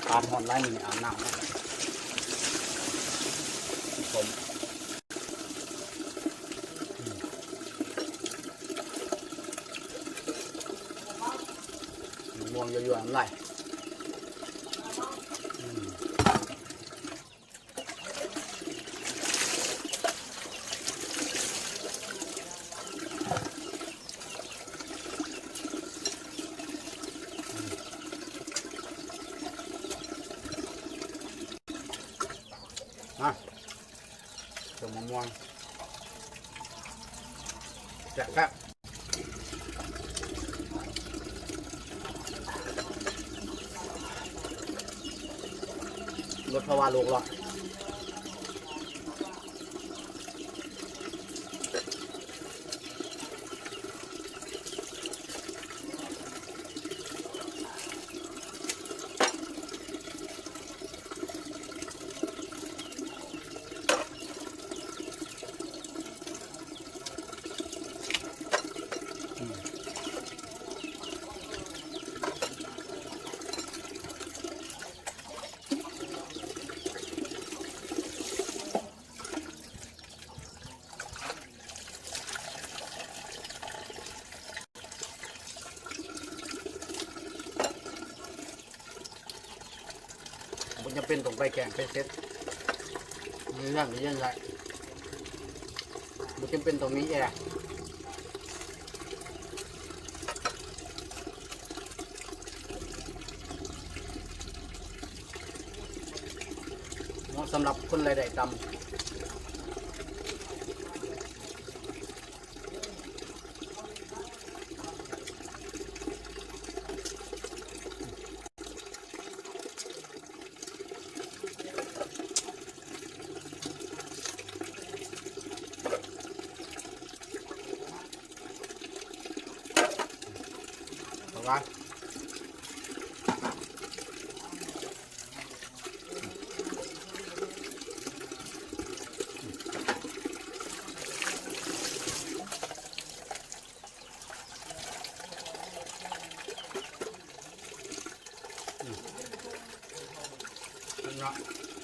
ປານຮ້ອນຫຼາຍ ມື້ນີ້ອາບນ້ຳ ມ່ວງ ຍົວໆ ນ້ຳລາຍ. ມາ ຕົ້ມມະມ່ວງ ແຊບໆ. ລົດພາວະໂລກຮ້ອນ. ບໍ່ຈຳເປັນຕ້ອງໄປແກ້ງໄປເຊັດ ໃນເຮືອນກໍເຢັນໄດ້ ບໍ່ຈຳເປັນຕ້ອງມີແອ. ເໝາະສຳລັບຄົນລາຍໄດ້ຕ່ຳ. ເອົາວະ ເນາະ.